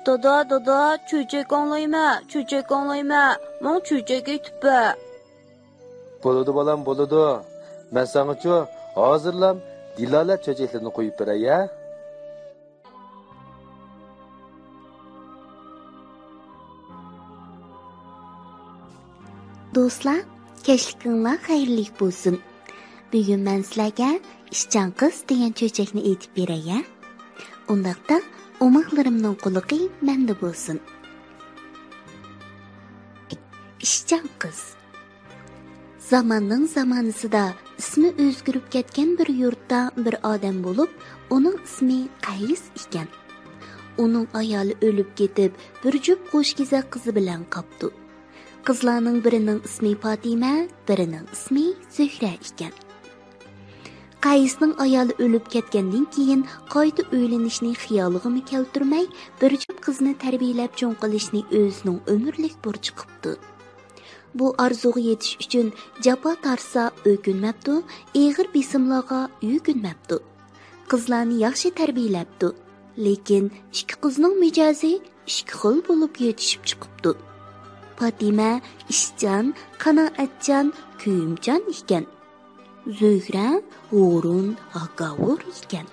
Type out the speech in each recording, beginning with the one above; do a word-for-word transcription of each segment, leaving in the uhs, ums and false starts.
دادا، دادا، چۆچەك ئاڭلايمەن، چۆچەك ئاڭلايمەن، ماڭا چۆچەك ئېيتىپ بەر. بولىدۇ بالام، بولىدۇ. مەن ساڭىچۇ ھازىرلام دىلالە چۆچەكلىرىنى قويۇپ بېرەي ھە. دوستلار، كەچلىكىڭلار خەيرلىك بولسۇن. بۈگۈن مەن سىلەرگە ئىشچان قىز دېگەن چۆچەكنى ئېيتىپ بېرەي ھە. ئۇنداقتا ئوماقلىرىمنىڭ قۇلىقى مەندە بولسۇن. ئىشچان قىز. زاماننىڭ زامانىسىدا ئىسمى ئۆزگىرىپ كەتكەن بىر يۇرتتا بىر ئادەم بولۇپ، ئۇنىڭ ئىسمى قەيس ئىكەن. ئۇنىڭ ئايالى ئۆلۈپ كېتىپ، بىر جۈپ قوشكېزەك قىزى بىلەن قاپتۇ. قىزلارنىڭ بىرىنىڭ ئىسمى پاتىمە، بىرىنىڭ ئىسمى زۆھرە ئىكەن. قەيسنىڭ ئايالى ئۆلۈپ كەتكەندىن كېيىن، قايتا ئۆيلىنىشنى خىيالىغىمۇ كەلتۈرمەي، بىر جۈپ قىزنى تەربىيەلەپ چوڭ قىلىشنى ئۆزىنىڭ ئۆمۈرلۈك بۇرچى قىپتۇ. بۇ ئارزۇغا يېتىش ئۈچۈن جاپا تارتسا ئۆكۈنمەپتۇ، ئېغىر بېسىملارغا يۈكۈنمەپتۇ. قىزلارنى ياخشى تەربىيەلەپتۇ. لېكىن ئىككى قىزنىڭ مىجەزى ئىككى خىل بولۇپ يېتىشىپ چىقىپتۇ. پاتىمە ئىشچان، قانائەتچان، كۆيۈمچان ئىكەن. زۆھرە ھۇرۇن، ھاكاۋۇر ئىكەن.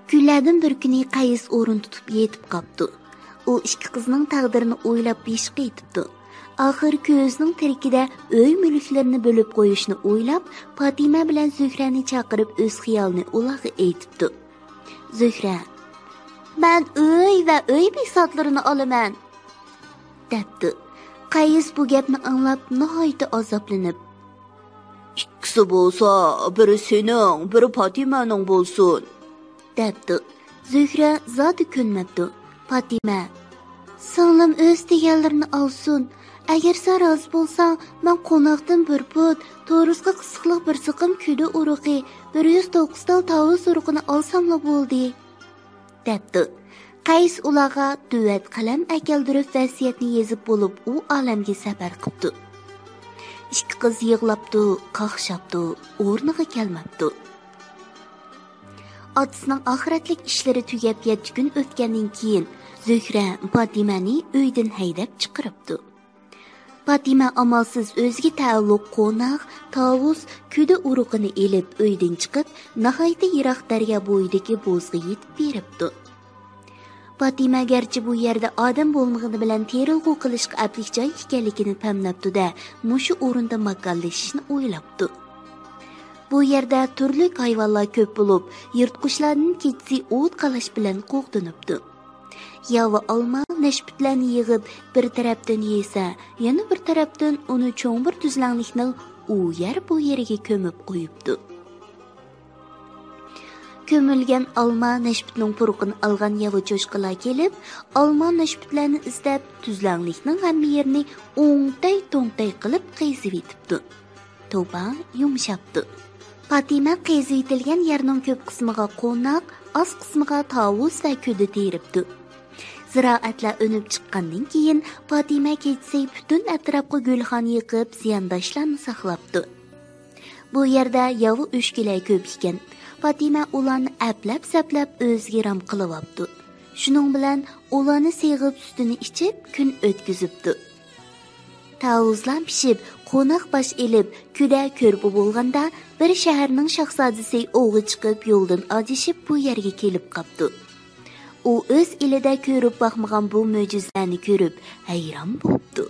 كۈنلەردىن بىر كۈنى قەيس ئورۇن تۇتۇپ يېتىپ قاپتۇ. ئۇ ئىككى قىزنىڭ تەقدىرىنى ئويلاپ بېشى قېتىپتۇ. ئاخىر كۆزىنىڭ تىرىكىدە ئۆي مۈلۈكلىرىنى بۆلۈپ قويۇشنى ئويلاپ، پاتىمە بىلەن زۆھرەنى چاقىرىپ، ئۆز خىيالىنى ئۇلارغا ئېيتىپتۇ. زۆھرە، مەن ئۆي ۋە ئۆي بىساتلىرىنى ئالىمەن، دەپتۇ. قەيس بۇ گەپنى ئاڭلاپ ناھايىتى ئازابلىنىپ، ئىككىسى بولسا، بىرى سېنىڭ، بىرى پاتىمەنىڭ بولسۇن، دەپتۇ. زۆھرە زادى كۆنمەپتۇ. پاتىمە، سىڭلىم ئۆز دېگەنلىرىنى ئالسۇن. ئەگەر سەن رازى بولساڭ، مەن قوناقتىن بىر پۇت، تورۇسقا قىسىقلىق بىر سىقىم كۈدە ئۇرۇقى، بىر يۈز توققۇز تال تاۋۇز ئۇرۇقىنى ئالساملا بولدى، دەپتۇ. قەيس ئۇلارغا دۆۋەت قەلەم ئەكەلدۈرۈپ ۋەسىيەتنى يېزىپ بولۇپ، ئۇ ئالەمگە سەپەر قىپتۇ. ئىككى قىز يىغلاپتۇ، قاقشاپتۇ، ئورنىغا كەلمەپتۇ. ئاتىسىنىڭ ئاخىرەتلىك ئىشلىرى تۈگەپ يەتتە كۈن ئۆتكەندىن كېيىن، زۆھرە پاتىمەنى ئۆيدىن ھەيدەپ چىقىرىپتۇ. پاتىمە ئامالسىز ئۆزىگە تەئەللۇق قوناق، تاۋۇز، كۈدە ئۇرۇقىنى ئېلىپ ئۆيدىن چىقىپ، ناھايىتى يىراق دەريا بويىدىكى بوزغا يېتىپ بېرىپتۇ. پاتىمە گەرچە بۇ يەردە ئادەم بولمىغىنى بىلەن تېرىلغۇ قىلىشقا ئەپلىك جاي ئىكەنلىكىنى پەملەپتۇ-دە، مۇشۇ ئورۇندا ماكانلىشىشنى ئويلاپتۇ. بۇ يەردە تۈرلۈك ھايۋانلار كۆپ بولۇپ، يىرتقۇچلاردىن كېچىسى ئوت قالاش بىلەن قوغدىنىپتۇ. ياۋا ئالما، نەشپۈتلەرنى يىغىپ، بىر تەرەپتىن يېسە، يەنە بىر تەرەپتىن ئۇنى چوڭ بىر تۈزلەڭلىكنىڭ ئۇ يەر بۇ يېرىگە كۆمۈپ قويۇپتۇ. كۆمۈلگەن ئالما، نەشپۈتنىڭ پۇرىقىنى ئالغان ياۋا چوشقىلار كېلىپ، ئالما، نەشپۈتلەرنى ئىزدەپ، تۈزلەڭلىكنىڭ ھەممە يېرىنى ئوڭتەي-توڭتەي قىلىپ قېزىۋېتىپتۇ. توبا يۇمشاپتۇ. پاتىمە قېزىۋېتىلگەن يەرنىڭ كۆپ قىسمىغا قوناق، ئاز قىسمىغا تاۋۇز ۋە كۈدە تېرىپتۇ. زىرائەتلەر ئۈنۈپ چىققاندىن كېيىن، پاتىمە كېچىسى پۈتۈن ئەتراپقا گۈلخان يېقىپ، زىيانداشلارنى ساقلاپتۇ. بۇ يەردە ياۋا ئۆچكىلەر كۆپ ئىكەن. پاتىمە ئۇلارنى ئەپلەپ-سەپلەپ ئۆزىگە رام قىلىۋاپتۇ. شۇنىڭ بىلەن ئۇلارنى سېغىپ، سۈتىنى ئىچىپ، كۈن ئۆتكۈزۈپتۇ. تاۋۇزلار پىشىپ، قوناق باش ئېلىپ، كۈدە كۆرپە بولغاندا، بىر شەھەرنىڭ شاھزادىسى ئوۋغا چىقىپ، يولدىن ئادىشىپ، بۇ يەرگە كېلىپ قاپتۇ. ئۇ ئۆز ئېلىدە كۆرۈپ باقمىغان بۇ مۆجىزىلەرنى كۆرۈپ، ھەيران بوپتۇ.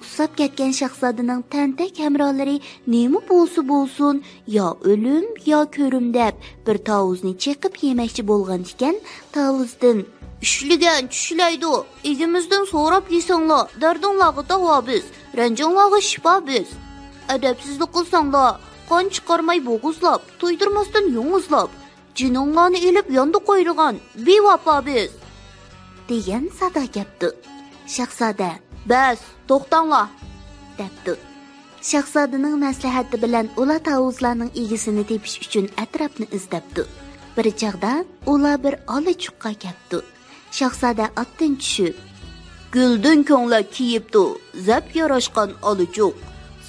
ئۇسساپ كەتكەن شاھزادىنىڭ تەنتەك ھەمراھلىرى نېمە بولسا بولسۇن، يا ئۆلۈم، يا كۆرۈم دەپ، بىر تاۋۇزنى چېقىپ يېمەكچى بولغان ئىكەن، تاۋۇزدىن، ئىشلىگەن چىشلەيدۇ، ئىگىمىزدىن سوراپ يېسەڭلار، دەردىڭلارغا داۋا بىز، رەنجىڭلارغا شىپا بىز. ئەدەپسىزلىك قىلساڭلار، قان چىقارماي بوغۇزلاپ، تويدۇرماستىن يوڭۇزلاپ، جېنىڭلارنى ئېلىپ ياندا قويىدىغان بىۋاپا بىز، دېگەن سادا كەپتۇ. شاھزادە، بەس، توختاڭلار، دەپتۇ. شاھزادىنىڭ مەسلىھەتى بىلەن ئۇلار تاۋۇزلارنىڭ ئىگىسىنى تېپىش ئۈچۈن ئەتراپنى ئىزدەپتۇ. بىر چاغدا ئۇلار بىر ئالا چۇققا كەپتۇ. شاھزادە ئاتتىن چۈشۈپ، گۈلدىن كۆڭلەك كىيىپتۇ، زەپ ياراشقان ئالا چۇق،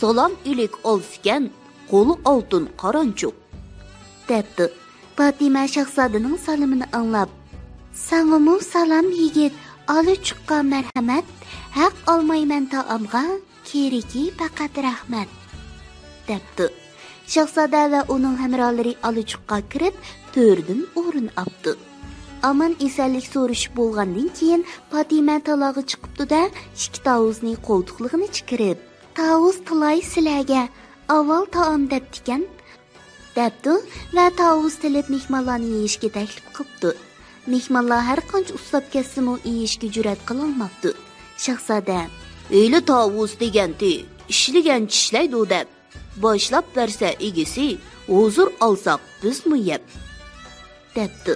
سالام ئىلىك ئالسىكەن، قولى ئالتۇن قارانچۇق، دەپتۇ. پاتىمە شاھزادىنىڭ سالىمىنى ئاڭلاپ، ساڭىمۇ سالام يىگىت، ئالىچۇققا مەرھەمەت، ھەق ئالمايمەن تائامغا، كېرىكى پەقەت رەھمەت، دەپتۇ. شاھزادە ۋە ئۇنىڭ ھەمراھلىرى ئالىچۇققا كىرىپ، تۆردىن ئورۇن ئاپتۇ. ئامان ئېسەنلىك سورىشىپ بولغاندىن كېيىن، پاتىمە تالاغا چىقىپتۇ-دە، ئىككى تاۋۇزنى قولتۇقلىغىنىچە كىرىپ، تاۋۇز تالاي سىلەرگە ئاۋۋال تائام دەپتىكەن، دەپتۇ ۋە تاۋۇز تېلىپ مېھمانلارنى يېيىشكە تەكلىپ قىپتۇ. مېھمانلار ھەر قانچە ئۇسساپ كەتسىمۇ، يېيىشكە جۈرئەت قىلالماپتۇ. شاھزادە، ھېلى تاۋۇز دېگەنتى، ئىشلىگەن چىشلەيدۇ دەپ، باشلاپ بەرسە ئىگىسى، ھۇزۇر ئالساق بىزمۇ يەپ، دەپتۇ.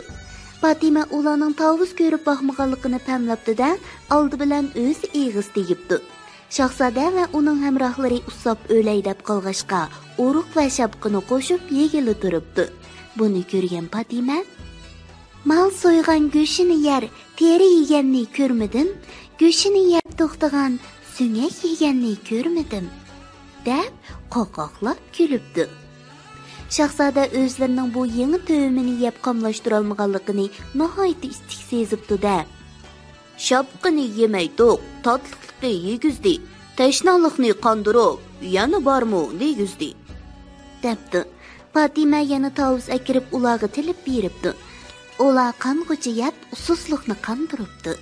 پاتىمە ئۇلارنىڭ تاۋۇز كۆرۈپ باقمىغانلىقىنى پەملەپتۇ-دە، ئالدى بىلەن ئۆزى ئېغىز تېگىپتۇ. شاھزادە ۋە ئۇنىڭ ھەمراھلىرى ئۇسساپ ئۆلەي دەپ قالغاچقا، ئۇرۇق ۋە شاپقىنى قوشۇپ يېگىلى تۇرۇپتۇ. بۇنى كۆرگەن پاتىمە، مال سويغان گۆشىنى يەر، تېرە يېگەننى كۆرمىدىم، گۆشىنى يەپ توختىغان سۆڭەك يېگەننى كۆرمىدىم، دەپ قاقاقلاپ كۈلۈپتۇ. شاھزادە ئۆزلىرىنىڭ بۇ يېڭى تۆۋىمىنى يەپ قاملاشتۇرالمىغانلىقىنى ناھايىتى ئىتتىك سېزىپتۇ-دە، شاپقىنى يېمەيتۇق، تاتلىقلىقى يېگۈزدى، تەشنالىقنى قاندۇرۇپ، يەنە بارمۇ دېگۈزدى، دەپتۇ. پاتىمە يەنە تاۋۇز ئەكىرىپ ئۇلارغا تېلىپ بېرىپتۇ. ئۇلار قانغۇچە يەپ، ئۇسسۇسلۇقنى قاندۇرۇپتۇ.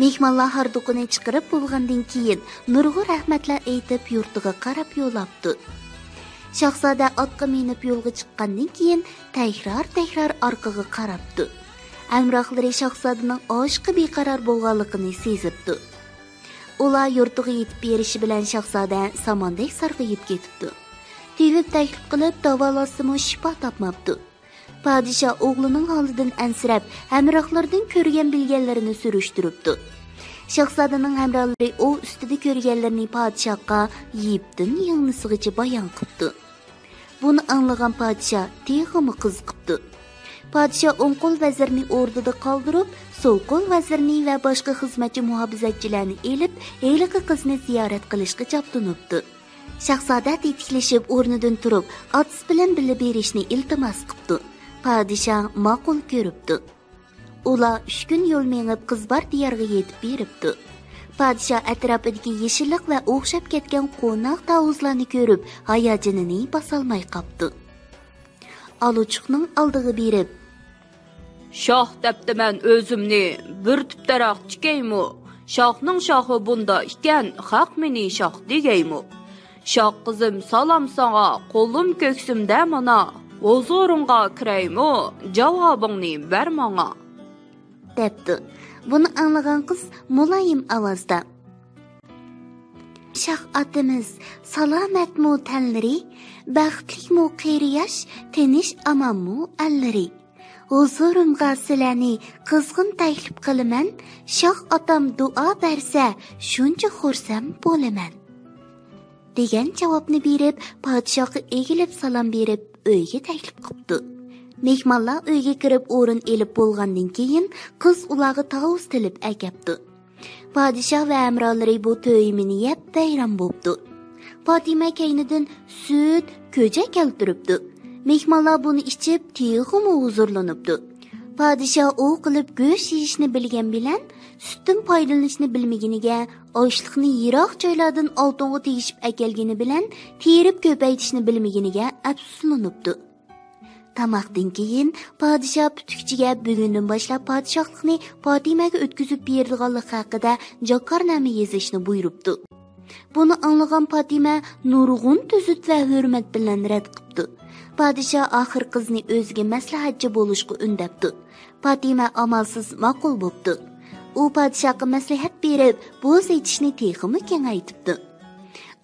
مېھمانلار ھاردۇقىنى چىقىرىپ بولغاندىن كېيىن، نۇرغۇن رەھمەتلەر ئېيتىپ، يۇرتىغا قاراپ يول ئاپتۇ. شاھزادە ئاتقا مىنىپ يولغا چىققاندىن كېيىن، تەكرار-تەكرار ئارقىغا قاراپتۇ. ھەمراھلىرى شاھزادىنىڭ ئاشىقى بىقارار بولغانلىقىنى سېزىپتۇ. ئۇلار يۇرتىغا يېتىپ بېرىشى بىلەن شاھزادە ساماندەك سارغىيىپ كېتىپتۇ. تېۋىپ تەكلىپ قىلىپ داۋالاتسىمۇ شىپا تاپماپتۇ. پادىشاھ ئوغلىنىڭ ھالىدىن ئەنسىرەپ، ھەمراھلىرىدىن كۆرگەن بىلگەنلىرىنى سۈرۈشتۈرۈپتۇ. شاھزادىنىڭ ھەمراھلىرى ئوۋ ئۈستىدە كۆرگەنلىرىنى پادىشاھقا يىپتىن يىڭنىسىغىچە بايان قىپتۇ. بۇنى ئاڭلىغان پادىشاھ تېخىمۇ قىزىقىپتۇ. پادىشاھ ئوڭ قول ۋەزىرنى ئوردىدا قالدۇرۇپ، سول قول ۋەزىرنى ۋە باشقا خىزمەتچى مۇھاپىزەتچىلەرنى ئېلىپ، ھېلىقى قىزنى زىيارەت قىلىشقا چاپتۇنۇپتۇ. شاھزادە تېتىكلىشىپ ئورنىدىن تۇرۇپ، ئاتىسى بىلەن بىللە بېرىشنى ئىلتىماس قىپتۇ. پادىشاھ ماقۇل كۆرۈپتۇ. ئۇلار ئۈچ كۈن يول مېڭىپ، قىز بار دىيارغا يېتىپ بېرىپتۇ. پادىشاھ ئەتراپىدىكى يېشىللىق ۋە ئوخشاپ كەتكەن قوناق تاۋۇزلارنى كۆرۈپ، ھاياجىنىنى باسالماي قاپتۇ. ئالىچۇقنىڭ ئالدىغا بېرىپ، شاھ دەپتىمەن ئۆزۈمنى، بىر تۈپ دەرەخ تىكەيمۇ؟ شاھنىڭ شاخى بۇندا ئىكەن، خەق مېنى شاھ دېگەيمۇ؟ شاھ قىزىم، سالام ساڭا، قولۇم كۆكسۈمدە مانا، ھۇزۇرۇڭغا كىرەيمۇ؟ جاۋابىڭنى بەر ماڭا، دەپتۇ. بۇنى ئاڭلىغان قىز مۇلايىم ئاۋازدا، شاھ ئاتىمىز سالامەتمۇ تەنلىرى، بەختلىكمۇ قېرى ياش، تىنچ ئامانمۇ ئەللىرى؟ ھۇزۇرۇمغا سىلەرنى قىزغىن تەكلىپ قىلىمەن، شاھ ئاتام دۇئا بەرسە، شۇنچە خۇرسەن بولىمەن، دېگەن جاۋابنى بېرىپ، پادىشاھقا ئېگىلىپ سالام بېرىپ، ئۆيگە تەكلىپ قىپتۇ. مېھمانلار ئۆيگە كىرىپ ئورۇن ئېلىپ بولغاندىن كېيىن، قىز ئۇلارغا تاۋۇز تىلىپ ئەكەپتۇ. پادىشاھ ۋە ھەمراھلىرى بۇ تۆيمىنى يەپ ۋەيران بوپتۇ. پاتىمە كەينىدىن سۈت، كۆجە كەلتۈرۈپتۇ. مېھمانلار بۇنى ئىچىپ، تېخىمۇ ھۇزۇرلىنىپتۇ. پادىشاھ ئوۋ قىلىپ گۆش يېيىشنى بىلگەن بىلەن، سۈتتىن پايدىلىنىشنى بىلمىگىنىگە، ئاشلىقنى يىراق جايلاردىن ئالتۇنغا تېگىشىپ ئەكەلگىنى بىلەن، تېرىپ كۆپەيتىشنى بىلمىگىنىگە ئەپسۇسلىنىپتۇ. تاماقتىن كېيىن پادىشاھ پۈتۈكچىگە بۈگۈندىن باشلاپ پادىشاھلىقنى پاتىمەگە ئۆتكۈزۈپ بېرىدىغانلىقى ھەققىدە جاكارنامە يېزىشنى بۇيرۇپتۇ. بۇنى ئاڭلىغان پاتىمە نۇرغۇن تۈزۈت ۋە ھۆرمەت بىلەن رەت قىپتۇ. پادىشاھ ئاخىر قىزنى ئۆزىگە مەسلىھەتچى بولۇشقا ئۈندەپتۇ. پاتىمە ئامالسىز ماقۇل بوپتۇ. ئۇ پادىشاھقا مەسلىھەت بېرىپ، بوز ئېتىشنى تېخىمۇ كېڭەيتىپتۇ.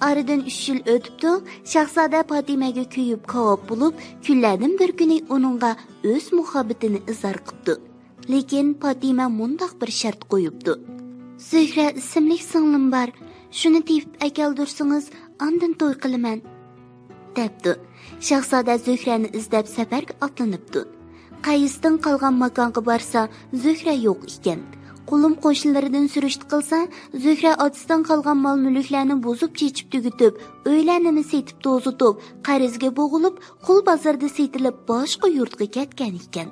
ئارىدىن ئۈچ يىل ئۆتۈپتۇ. شاھزادە پاتىمەگە كۆيۈپ كاۋاپ بولۇپ، كۈنلەردىن بىر كۈنى ئۇنىڭغا ئۆز مۇھەببىتىنى ئىزھار قىپتۇ. لېكىن پاتىمە مۇنداق بىر شەرت قويۇپتۇ: زۆھرە ئىسىملىك سىڭلىم بار، شۇنى تېپىپ ئەكەلدۈرسىڭىز، ئاندىن توي قىلىمەن، دەپتۇ. شاھزادە زۆھرەنى ئىزدەپ سەپەرگە ئاتلىنىپتۇ. قەيستىن قالغان ماكانغا بارسا، زۆھرە يوق ئىكەن. قولۇم قوشنىلىرىدىن سۈرۈشتە قىلسا، زۆھرە ئاتىسىدىن قالغان مال مۈلۈكلەرنى بۇزۇپ چېچىپ تۈگىتىپ، ئۆيلەرنىمۇ سېتىپ توزۇتۇپ، قەرزگە بوغۇلۇپ، قۇل بازىرىدا سېتىلىپ، باشقا يۇرتقا كەتكەن ئىكەن.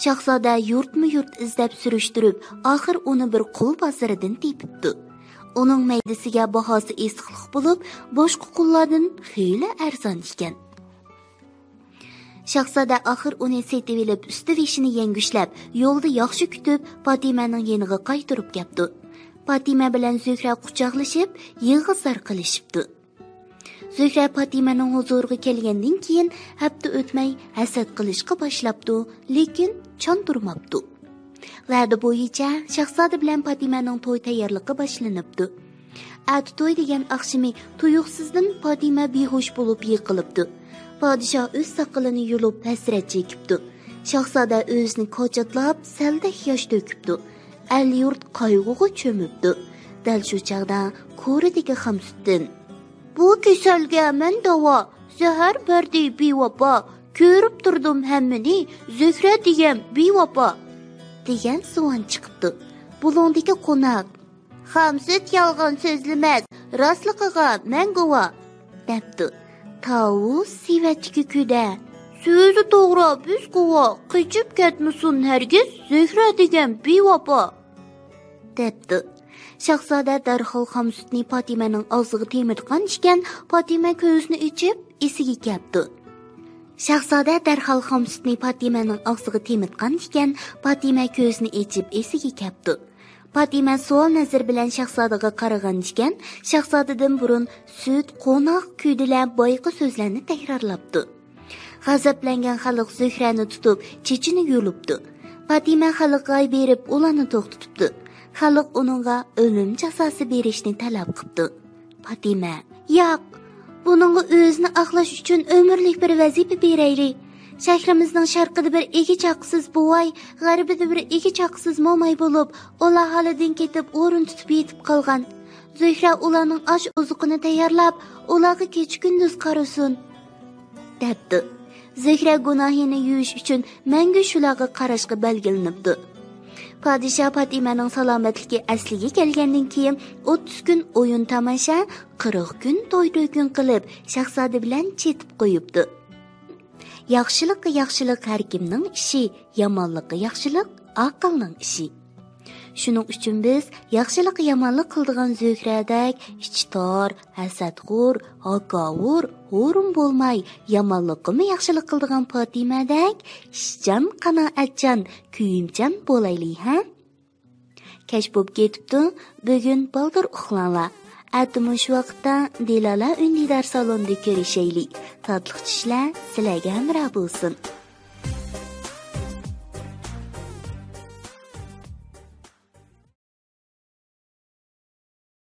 شاھزادە يۇرتمۇ يۇرت ئىزدەپ سۈرۈشتۈرۈپ، ئاخىر ئۇنى بىر قۇل بازىرىدىن تېپىپتۇ. ئۇنىڭ مەيدىسىگە باھاسى ئېسىقلىق بولۇپ، باشقا قۇللاردىن خېلى ئەرزان ئىكەن. شاھزادە ئاخىر ئۇنى سېتىۋېلىپ، ئۈستى بېشىنى يەڭگۈشلەپ، يولدا ياخشى كۈتۈپ، پاتىمەنىڭ يېنىغا قايتۇرۇپ كەپتۇ. پاتىمە بىلەن زۆھرە قۇچاقلىشىپ، يىغا زار قىلىشىپتۇ. زۆھرە پاتىمەنىڭ ھۇزۇرىغا كەلگەندىن كېيىن، ھەپتە ئۆتمەي ھەسەت قىلىشقا باشلاپتۇ، لېكىن چاندۇرماپتۇ. ۋەدە بويىچە شاھزادە بىلەن پاتىمەنىڭ توي تەييارلىقى باشلىنىپتۇ. ئەتە توي دېگەن ئاخشىمى تۇيۇقسىزدىن پاتىمە بىھوش بولۇپ يىقىلىپتۇ. پادىشاھ ئۆز ساقىلىنى يۇلۇپ ھەسرەت چېكىپتۇ. شاھزادە ئۆزىنى كاچاتلاپ، سەلدەك ياش تۆكۈپتۇ. ئەل-يۇرت قايغۇغا چۆمۈپتۇ. دەل شۇ چاغدا كورىدىكى خامسۇتتىن، «بۇ كېسەلگە مەن داۋا، زەھەر بەردى بىۋاپا، كۆرۈپ تۇردۇم ھەممىنى، زۆھرە دېگەن بىۋاپا» دېگەن زۇۋان چىقىپتۇ. بۇلۇڭدىكى قوناق، «خامسۈت يالغان سۆزلىمەس، راستلىقىغا مەن گۇۋا» دەپتۇ. تاۋۇز سېۋەتتىكى كۈدە، «سۆزى توغرا بىز گۇۋا، قېچىپ كەتمىسۇن ھەرگىز، زۆھرە دېگەن بىۋاپا» دەپتۇ. شاھزادە دەرھال خامسۈتنى پاتىمەنىڭ ئاغزىغا تېمىتقان ئىكەن، پاتىمە كۆزىنى ئېچىپ، ئېسىگە كەپتۇ. شاھزادە دەرھال خامسۈتنى پاتىمەنىڭ ئاغزىغا تېمىتقان ئىكەن، پاتىمە كۆزىنى ئېچىپ، ئېسىگە كەپتۇ. پاتىمە سوئال نەزىرى بىلەن شاھزادىغا قارىغان ئىكەن، شاھزادىدىن بۇرۇن سۈت، قوناق، كۈدىلەر بايىقى سۆزلەرنى تەكرارلاپتۇ. غەزەپلەنگەن خەلق زۆھرەنى تۇتۇپ، چېچىنى يۇلۇپتۇ. پاتىمە خەلققە ھاي بېرىپ، ئۇلارنى توختىتىپتۇ. خەلق ئۇنىڭغا ئۆلۈم جازاسى بېرىشنى تەلەپ قىپتۇ. پاتىمە، ياق، بۇنىڭغا ئۆزىنى ئاقلاش ئۈچۈن ئۆمۈرلۈك بىر ۋەزىپە بېرەيلى. شەھىرىمىزنىڭ شەرقىدە بىر ئىگە-چاقىسىز بوۋاي، غەربىدە بىر ئىگە-چاقىسىز موماي بولۇپ، ئۇلار ھالىدىن كېتىپ، ئورۇن تۇتۇپ يېتىپ قالغان. زۆھرە ئۇلارنىڭ ئاش-ئوزۇقىنى تەييارلاپ، ئۇلارغا كېچە-كۈندۈز قارىسۇن دەپتۇ. زۆھرە گۇناھىنى يۇيۇش ئۈچۈن مەڭگۈ شۇلارغا قاراشقا بەلگىلىنىپتۇ. پادىشاھ پاتىمەنىڭ سالامەتلىكى ئەسلىگە كەلگەندىن كېيىن، ئوتتۇز كۈن ئويۇن-تاماشا، قىرىق كۈن توي-تۆكۈن قىلىپ، شاھزادە بىلەن چېتىپ قويۇپتۇ. ياخشىلىققا ياخشىلىق ھەر كىمنىڭ ئىشى، يامانلىققا ياخشىلىق ئاقىلنىڭ ئىشى. شۇنىڭ ئۈچۈن بىز ياخشىلىققا يامانلىق قىلىدىغان زۆھرەدەك ئىچى تار، ھەسەتخور، ھاكاۋۇر، ھورۇن بولماي، يامانلىققىمۇ ياخشىلىق قىلىدىغان پاتىمەدەك ئىشچان، قانائەتچان، كۆيۈمچان بولايلى، ھە؟ كەچ بولۇپ كېتىپتۇ. بۈگۈن بالدۇر ئۇخلاڭلار. ئەتە مۇشۇ ۋاقىتتا دىلالە ئۈندىدار سالونىدا كۆرۈشەيلى. تاتلىق چۈشلەر سىلەرگە ھەمراھ بولسۇن.